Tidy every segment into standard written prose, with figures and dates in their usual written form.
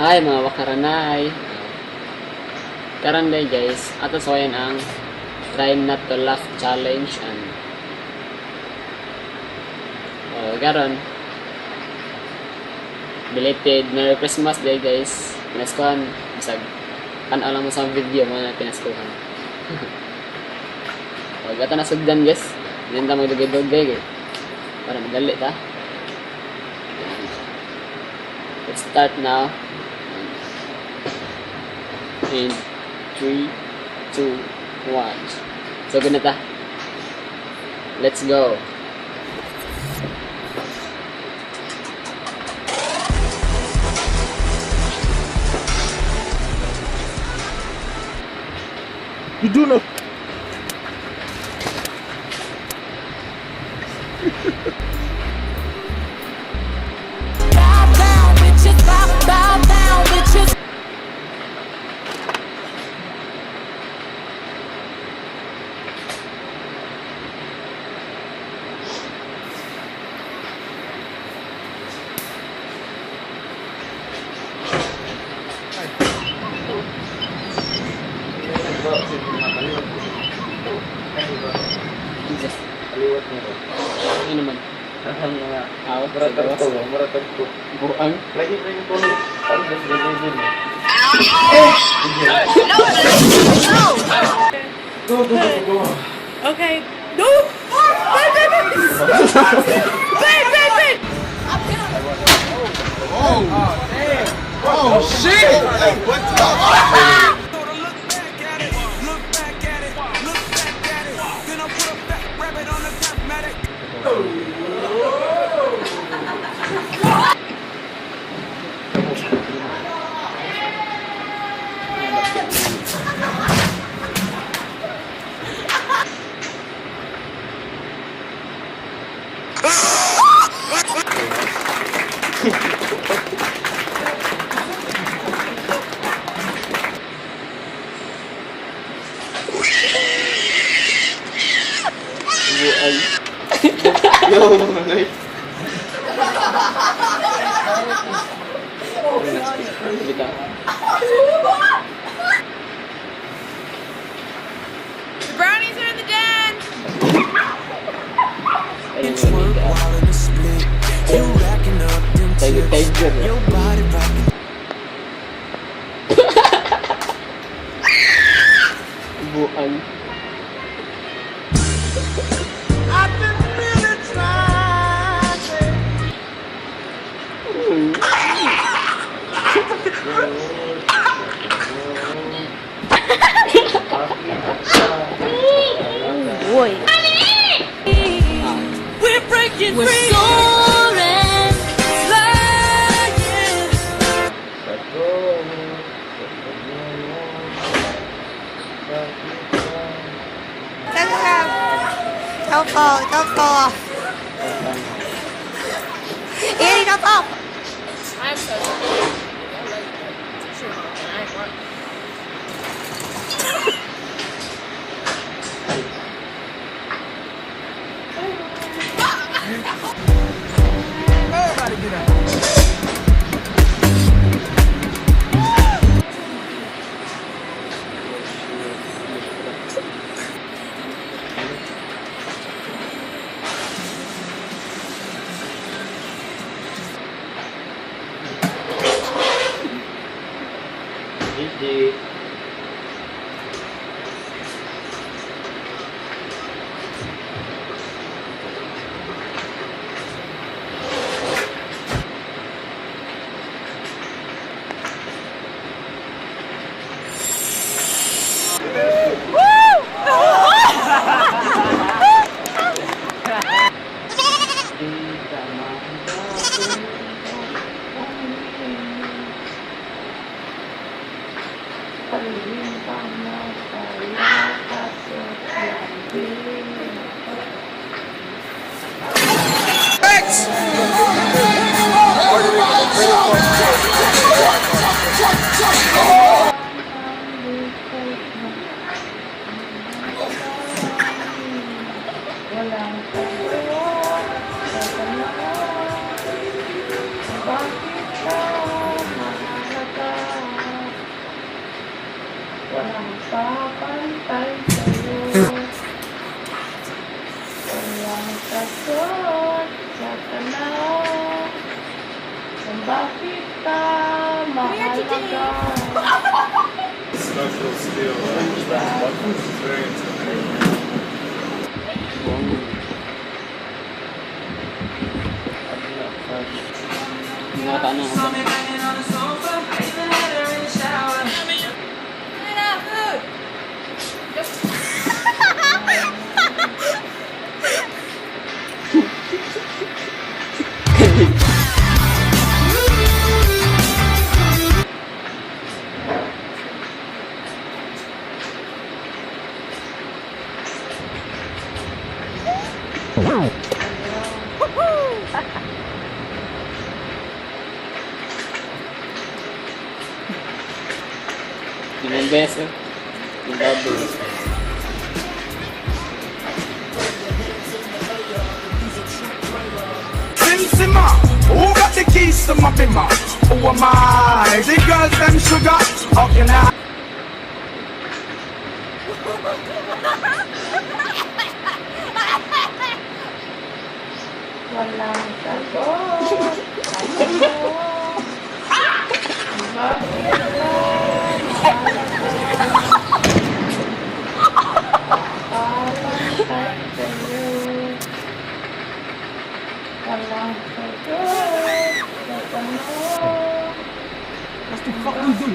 Hi mga wakaranay. Karon day guys, ato sawayan ang Try Not to Laugh Challenge and karon belated Merry Christmas day guys. Pinaskuhan bisag tan-aw lang mo sa video mo na pinaskuhan. Og ato na sugdan guys. Hindi ta magdugay-dugay guys. Para madali ta. Let's start now. In 3, 2, 1. So, guna ta. Let's go. You do not. Bow down, bitches, bow, bow down, bitches. Kaliwat niya ko. Ano naman? Ang mga Aw, muratag ko, muratag ko. Buang. Lagi pa yung tulog. Ang ganda din eh. Go, go, go, go. Okay. No! Wait, wait, wait! Wait, wait, wait! Oh shit! Hey, what the? Look back at it, look back at it, look back at it. Then I put a fat rabbit on the mathematic. Buang. Yo, mga guys. Bitaw. The brownies are in the den! Ayun, yung While in the split, you racking up them Tiger, tips. tiger. Your body rocking. Buang. I've been really trying. Boy. We're breaking We're free! soaring, flying. Sa go, sa pagmamahal, sa kita. Don't fall, don't fall off. Andy, don't fall. I'm so sorry. I like that. Sure, I want. Everybody get up. GG. Di ka Makatanang uban. Limang beso. Yung baboy. Simsima, who got the keys to my bimmer? Who am I? The girls them sugar. How can I? Walang sagot. Ano? Bakit ba? Parang sa'yo. Walang sagot. Sa tanong. What the fuck you do?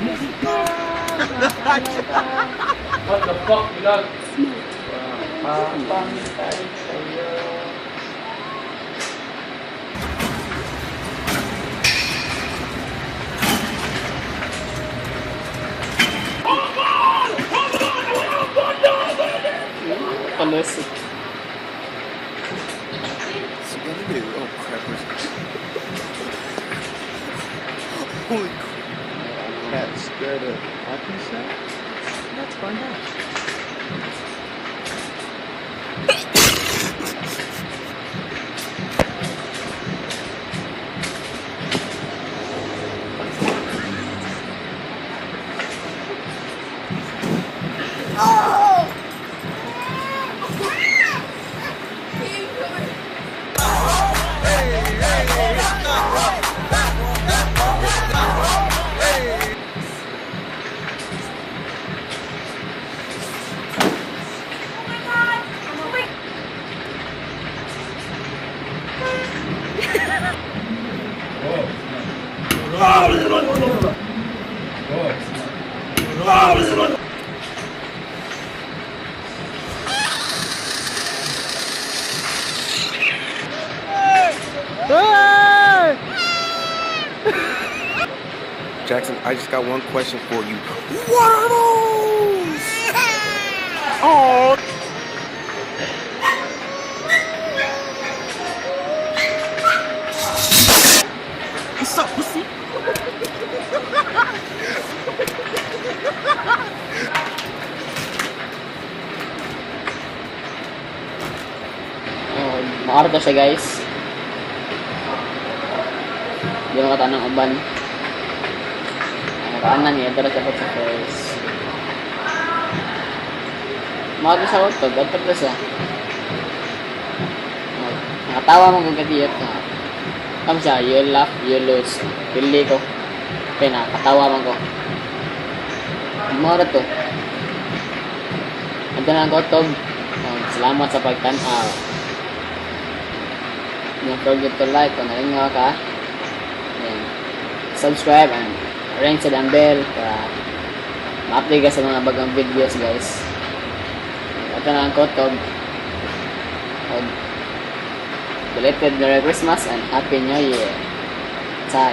What the fuck, Bilal? Papantay sa'yo. Palusot. Oh crap. Holy crap. Cat scared of hockey sack? Let's find out. Jackson, I just got one question for you. What are those? Oh. What's up, pussy? Oh, makarto siya guys. Hindi makatanang uban. Ang makaanan niya, dara sa sa first. Makato sa utog, ato pa siya. Oh, nakatawa mo kung kadiyot ka. Kam siya, you laugh, you lose. Pili ko. Kaya nakatawa man ko. Mora to. Ito na ang kotog. Oh, salamat sa pagtanaw. Don't forget to like kung nalingaw ka. Then, subscribe and ring sa ang bell para ma-update ka sa mga bagong videos guys. Ito na ang kotog. Og belated Merry Christmas and Happy New Year. Bye.